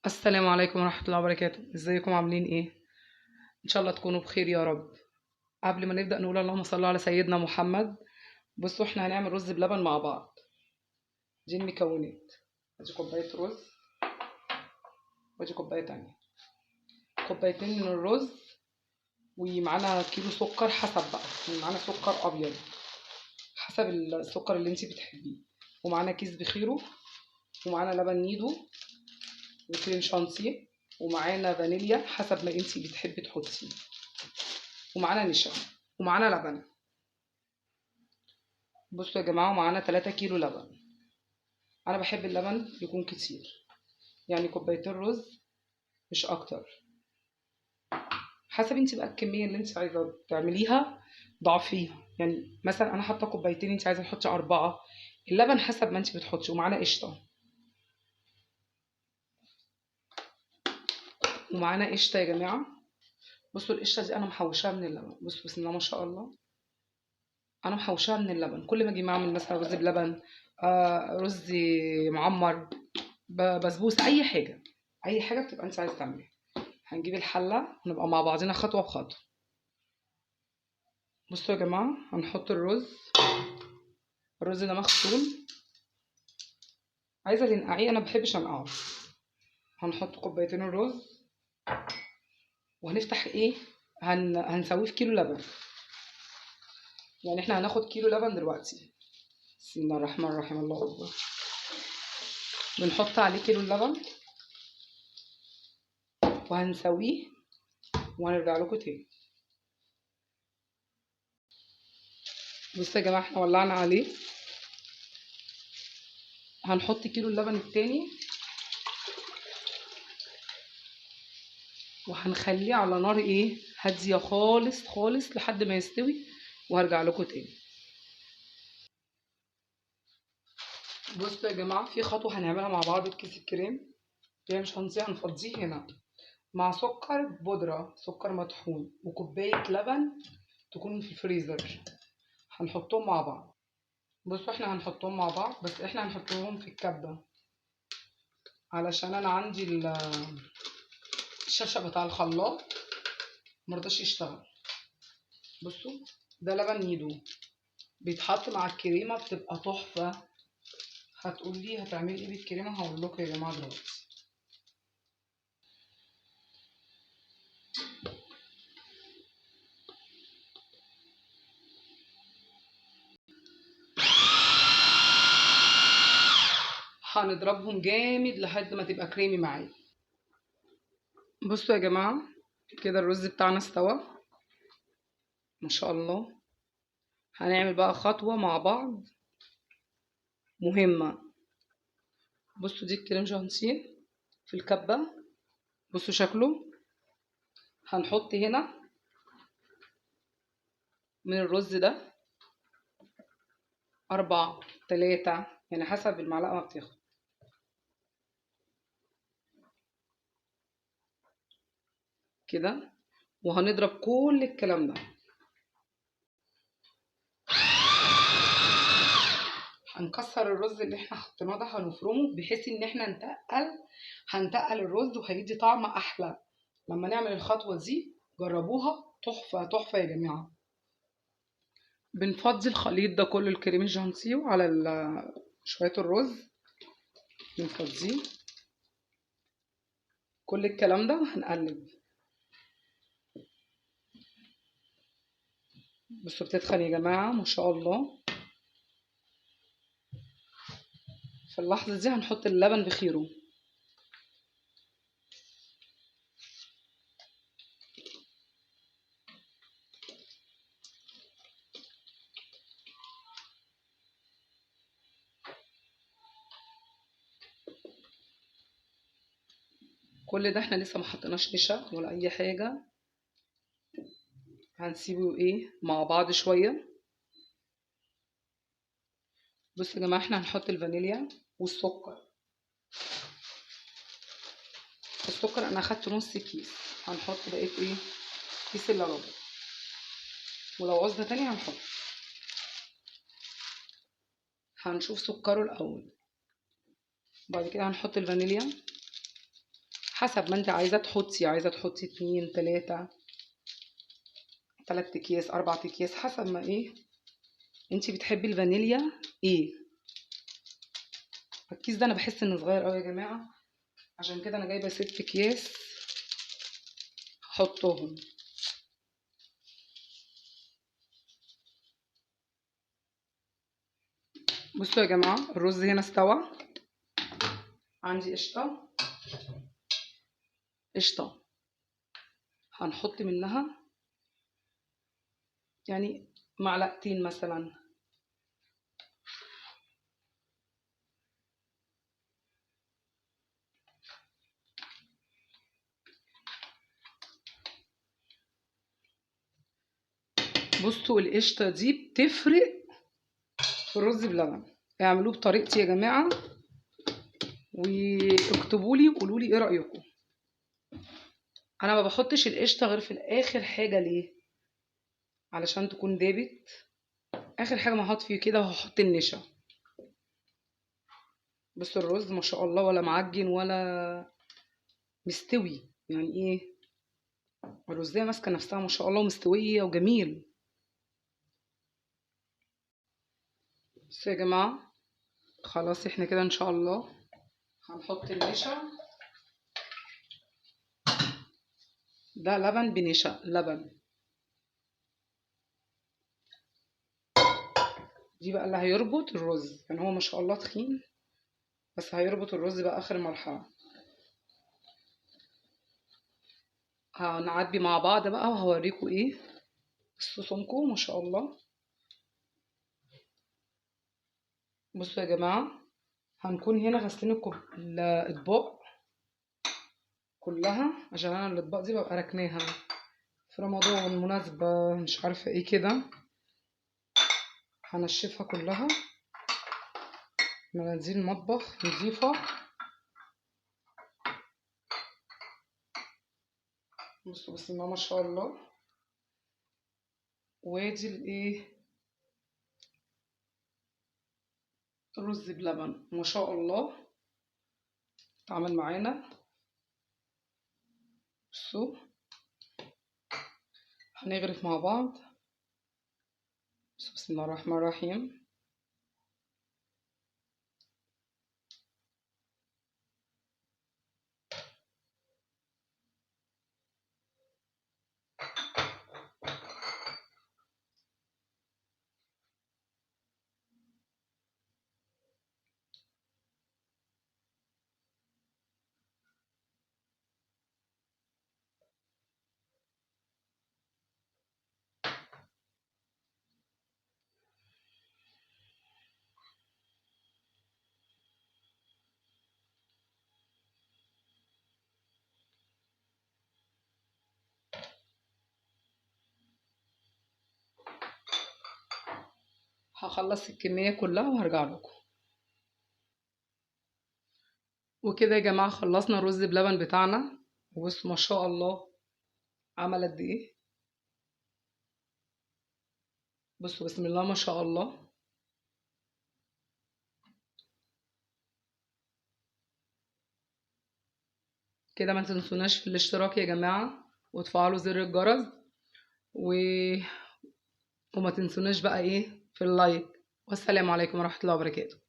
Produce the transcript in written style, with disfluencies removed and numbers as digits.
السلام عليكم ورحمة الله وبركاته. ازيكم عاملين ايه؟ ان شاء الله تكونوا بخير يا رب. قبل ما نبدأ نقول اللهم صل على سيدنا محمد. بصوا احنا هنعمل رز بلبن مع بعض. دي المكونات، ادي كوباية رز وادي كوباية تانية، كوبايتين من الرز، ومعانا كيلو سكر حسب بقى، يعني معانا سكر ابيض حسب السكر اللي انتي بتحبيه، ومعانا كيس بخيره، ومعانا لبن نيدو وكريم شانتيه، ومعانا فانيليا حسب ما انتي بتحبي تحطيه، ومعانا نشا، ومعانا لبن. بصوا يا جماعة، ومعانا 3 كيلو لبن. انا بحب اللبن يكون كتير، يعني كوبايتين رز مش اكتر، حسب انتي بقى الكمية اللي انتي عايزه تعمليها ضعفيها. يعني مثلا انا حاطه كوبايتين، انتي عايزه تحطي 4، اللبن حسب ما انتي بتحطي. ومعانا قشطه، ومعانا قشطه يا جماعة. بصوا القشطه دي انا محوشاها من اللبن، بصوا بسم الله ما شاء الله، انا محوشاها من اللبن. كل ما اجي اعمل مثلا رز بلبن، رز معمر، بسبوسه، اي حاجة، اي حاجة بتبقى انت عايزه تعمليها. هنجيب الحلة ونبقى مع بعضنا خطوة بخطوة. بصوا يا جماعة، هنحط الرز. الرز ده مغسول، عايزه تنقعيه، انا ما بحبش انقعه. هنحط كوبايتين الرز، وهنفتح ايه، هنسويه في كيلو لبن. يعني احنا هناخد كيلو لبن دلوقتي. بسم الله الرحمن الرحيم، الله اكبر. بنحط عليه كيلو اللبن وهنسويه، وهنرجع لكم تاني. بصوا يا جماعة، احنا ولعنا عليه. هنحط كيلو اللبن التاني، وهنخليه على نار ايه، هادية خالص خالص لحد ما يستوي، وهرجع لكم تاني. بصوا يا جماعة، في خطوة هنعملها مع بعض. بكيس الكريم، كريم شانتيه هنفضيه هنا مع سكر بودره، سكر مطحون، وكوبايه لبن تكون في الفريزر. هنحطهم مع بعض. بصوا احنا هنحطهم مع بعض، بس احنا هنحطهم في الكبه علشان انا عندي الشفشه بتاع الخلاط مرضاش يشتغل. بصوا ده لبن نيدو بيتحط مع الكريمة، بتبقى تحفة. هتقولي هتعملي ايه بالكريمه؟ هقول لكم يا جماعة دلوقتي. هنضربهم جامد لحد ما تبقى كريمي معايا. بصوا يا جماعة، كده الرز بتاعنا استوى ما شاء الله. هنعمل بقى خطوة مع بعض مهمة. بصوا دي الكريم شانتيه في الكبه، بصوا شكله. هنحط هنا من الرز ده 4 3، يعني حسب المعلقة ما بتاخد. كده، وهنضرب كل الكلام ده. هنكسر الرز اللي احنا حطيناه ده، هنفرمه بحيث ان احنا هنتقل الرز، وهيدي طعم احلى لما نعمل الخطوة دي. جربوها، تحفة تحفة يا جماعة. بنفضي الخليط ده كله، الكريم الشانتيه على شوية الرز، بنفضيه كل الكلام ده، وهنقلب. بصوا بتتخن يا جماعة ما شاء الله. في اللحظة دي هنحط اللبن بخيره. كل ده احنا لسه ما حطيناش نشا ولا اي حاجة، هنسيبه ايه مع بعض شوية. بصوا يا جماعة، احنا هنحط الفانيليا والسكر. السكر انا اخدت نص كيس، هنحط بقية ايه، كيس الا ربع، ولو عوزنا تاني هنحط. هنشوف سكره الاول، بعد كده هنحط الفانيليا. حسب ما انت عايزه تحطي، عايزه تحطي 2 3 3 اكياس 4 اكياس، حسب ما ايه انت بتحبي الفانيليا ايه. الكيس ده انا بحس انه صغير قوي يا جماعة، عشان كده انا جايبه 6 اكياس هحطهم. بصوا يا جماعة الرز هنا استوى. عندي قشطه، قشطه هنحط منها يعني معلقتين مثلا. بصوا القشطه دي بتفرق في الرز بلبن، اعملوه بطريقتي يا جماعة واكتبوا لي وقولوا لي ايه رايكم. انا ما بحطش القشطه غير في الاخر حاجة، ليه؟ علشان تكون دابت. اخر حاجة ما هحط فيه كده وهحط النشا. بصوا الرز ما شاء الله ولا معجن ولا مستوي، يعني ايه الرزية ماسكه نفسها ما شاء الله ومستويه وجميل. بصوا يا جماعة خلاص احنا كده ان شاء الله هنحط النشا. ده لبن بنشا، لبن دي بقى اللي هيربط الرز، يعني هو ما شاء الله تخين بس هيربط الرز بقى اخر مرحلة. هنعبي مع بعض بقى وهوريكم ايه. بصوا سمكم ما شاء الله. بصوا يا جماعة هنكون هنا غاسلين الاطباق كلها، عشان انا الاطباق دي ببقى راكناها في رمضان، مناسبة، مش عارفه ايه كده. هنشفها كلها، مناديل المطبخ نظيفة. بصوا بسم الله ما شاء الله. وادي الايه رز بلبن ما شاء الله اتعمل معانا. بصوا هنغرف مع بعض. بسم الله الرحمن الرحيم. هخلص الكمية كلها وهرجع لكم. وكده يا جماعة خلصنا الرز بلبن بتاعنا، وبصوا ما شاء الله عمل قد ايه. بصوا بسم الله ما شاء الله. كده ما تنسوناش في الاشتراك يا جماعة، وتفعلوا زر الجرس، وما تنسوناش بقى ايه في اللايك. والسلام عليكم ورحمة الله وبركاته.